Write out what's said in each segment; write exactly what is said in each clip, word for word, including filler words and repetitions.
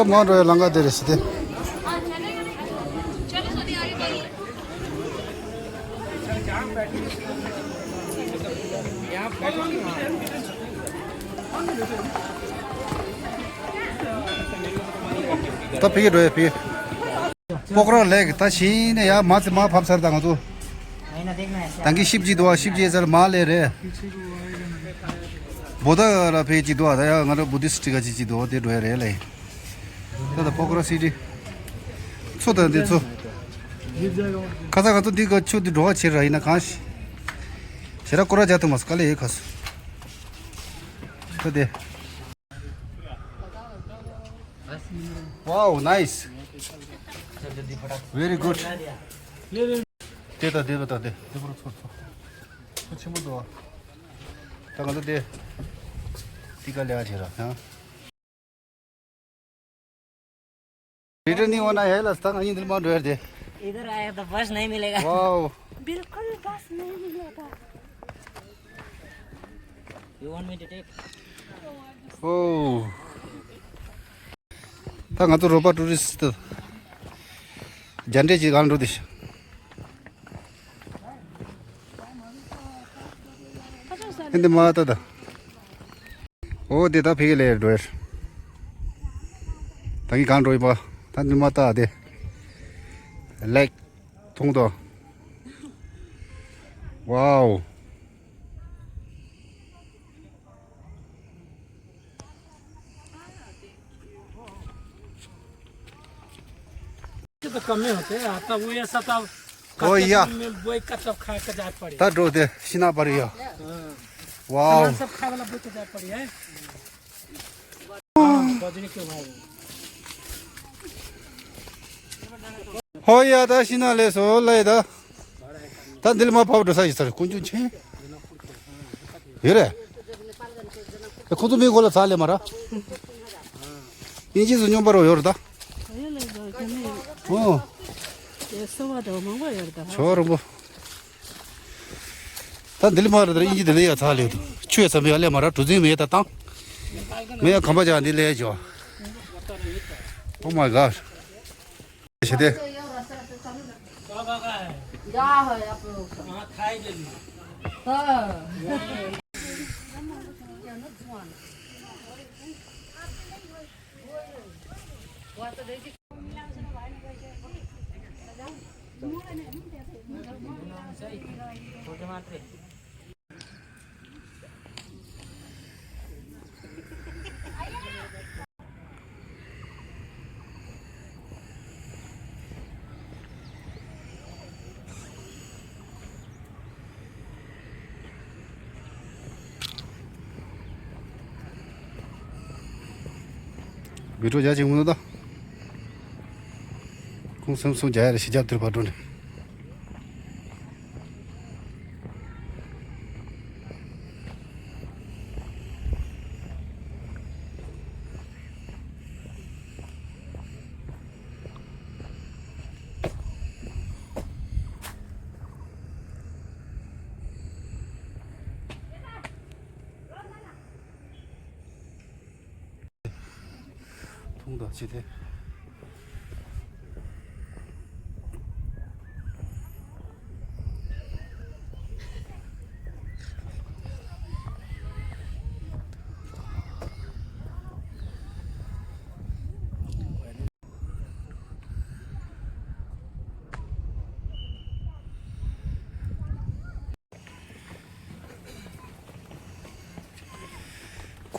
མང་འགྲོ་བའི་ལམ་ཁ་དེ་རེད་ཟེར་ཏེ། ད་ཕ་གིར་འགྲོ་ཡ་ཕ་གི། སྤོག་ར་ལེགས། ད་ཕྱིན་ནས་ཡར་མར་ཙི་མར་བབས་ཚར། ད་ང་ཚོ་ད་གིན་ཤིབ་ཅིག་འདུག་བ། ཤིབ་ཅིག་ཚར་མར་སླེབས་རེད། བོ་ད་ར་ཕེ་ཅིག་འདུག་བ། ད་ཡ་ང་རང་བུ་དིསྟ་ག་ཅིག་ཅིག་འདུག་བ། དེ་འགྲོ་ཡ་རེད་ལེ། ད་ད་སྤོག་ར་སི་ཊི་ཚོ། ད་འདི་ཚོ་ཁ་སང་ང་ཚོ་འདི་ག་ཆུ་འདི་འགྲོ་བ་ཆེ་ར་ཡིན་ན་གང་ཞིག་ཞེ་ར་སྐོར་ར་རྒྱག་ཐུབ་མ་སོང་། དཀའ་ལས་ཡོད་ཁ་སོ། ད་དེ། Wow, nice. Very good. དེ་དང་དེ་དང་དེ་དེ་པར་ཚོར་ཚོར། ཚོ་ཆེན་པོ་འདུག་ད་ང་ཚོ་དེ་ཏི་ཀ་ལེ་ཨ་བྱེད་ར་ཡང་། Returning होना है। ལ་ད་ང་གཉིས་འདིར་མ་འགྲོ་ཡ་དེ། इधर आया तो बस नहीं मिलेगा। Wow. बिल्कुल बस नहीं मिलेगा। You want me to take? Oh. ད་ང་ཚོ་རོ་པ་ཊུ་རི་སི་ཊི་རྒྱ་འདྲེ་ཅིག་གང་འགྲོ་དེ་ཤ། ཧེ་འདི་མ་ད་ད། ཨོ་དེ་ད་ཕ་གི་ལེ་འགྲོ་ཡ། ད་གིན་གང་འགྲོ་ཡིན་པ། ད་འདི་མ་ད་དེ། ལེགས། མཐོང་དོ། Wow. तो कम ही होते हैं। आता वो ऐसा था। ओ या। कच्चा में बोई कच्चा खा के जाए पड़ी। ད་འགྲོ་དེ་ཤི་ན་པར་ཡ། हाँ। Wow. सामान सब खाए वाला बोई के जाए पड़ी है। हाँ, बजरी के भाव। ཧོ་ཡ། ད་ཤི་ན་ལས་སོ་ལས་ད། ད་འདི་ལ་མ་ཕབ་འགྲོ་ས་ཡོད་ས་རེད། ཀུན་འབྱུང་ཆེན་ཡོད་རེད། ཁོ་ཚོ་མི་མགོ་ལ་ཚ་ལས་མ་ར། དབྱིན་ཇི་ཚོ་སྙོམས་པ་རོ་ཡོད་རེད་ད། ཨོ། ཆོ་རོ་མོ། ད་འདི་ལ་མ་ར་ད་དབྱིན་ཇི་འདི་ལ་ཡ་ཚ་ལས་འདུག་ཆུ་ཡ་ཚ་མི་ཡ་ལས་མ་ར། གྲུ་འཛིན་མི་ཡ་ད་བཏང་། མི་ཡ་གམ་པ་ཅག་འདི་ལས་ཡ་ཇོ། Oh my God. ཞེས་ཏེ། क्या है? यहाँ है आप लोग का। हाँ, खाए के लिए। हाँ। བི་ཀྲོ་རྒྱ་ཆེན་པོ་ད། ཁོང་སེམས་སུ་རྒྱ་ཡ་རེ་ཞི་རྒྱབ་དུར་བ་འགྲོ་ནས། མཐོང་དང་ཅི་སྟེ།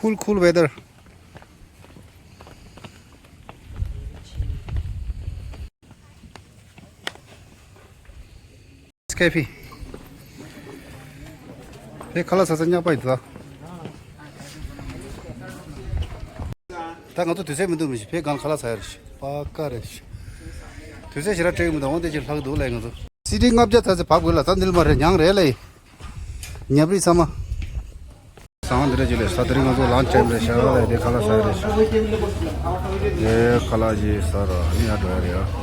Cool, cool weather. Skype. ཕའི་ཁ་ལག་ཟ་ས་ཉག་པ་ཡིན་ད། ད་ང་ཚོ་དུས་ཚོད་མི་འདུག་མི་ཤེས། ཕའི་སྒང་ཁ་ལག་ཟ་ཡ་རེད། པ་ཀ་རེད། དུས་ཚོད་ཞེ་དྲག་སྤྲད་ཀྱི་མི་འདུག་འོན་ཏེ་ཅིག་ལྷག་འདུག་ལབ་ང་ཚོ། སི་ཊི་ལྔ་བརྒྱ་ཚ་ཚེ་བབས་དགོས་ལ། ད་འདི་ལ་མ་རེད། མྱང་རེད་ལ་ཡིན། ཉབ་རིས་ཚང་མ། སང་འདི་རེད་ཅི་ལས་ས་དེ་རིང་ང་ཚོ་ལང་ཆེན་རེད་ཤག་ལ་དེ་ཁ་ལག་ཟ་རེད་ཤག་དེ་ཁ་ལག་ཅིག་ཟ་ར་ནི་ཡ་འགྲོ་ཡ་རེད་ཡ།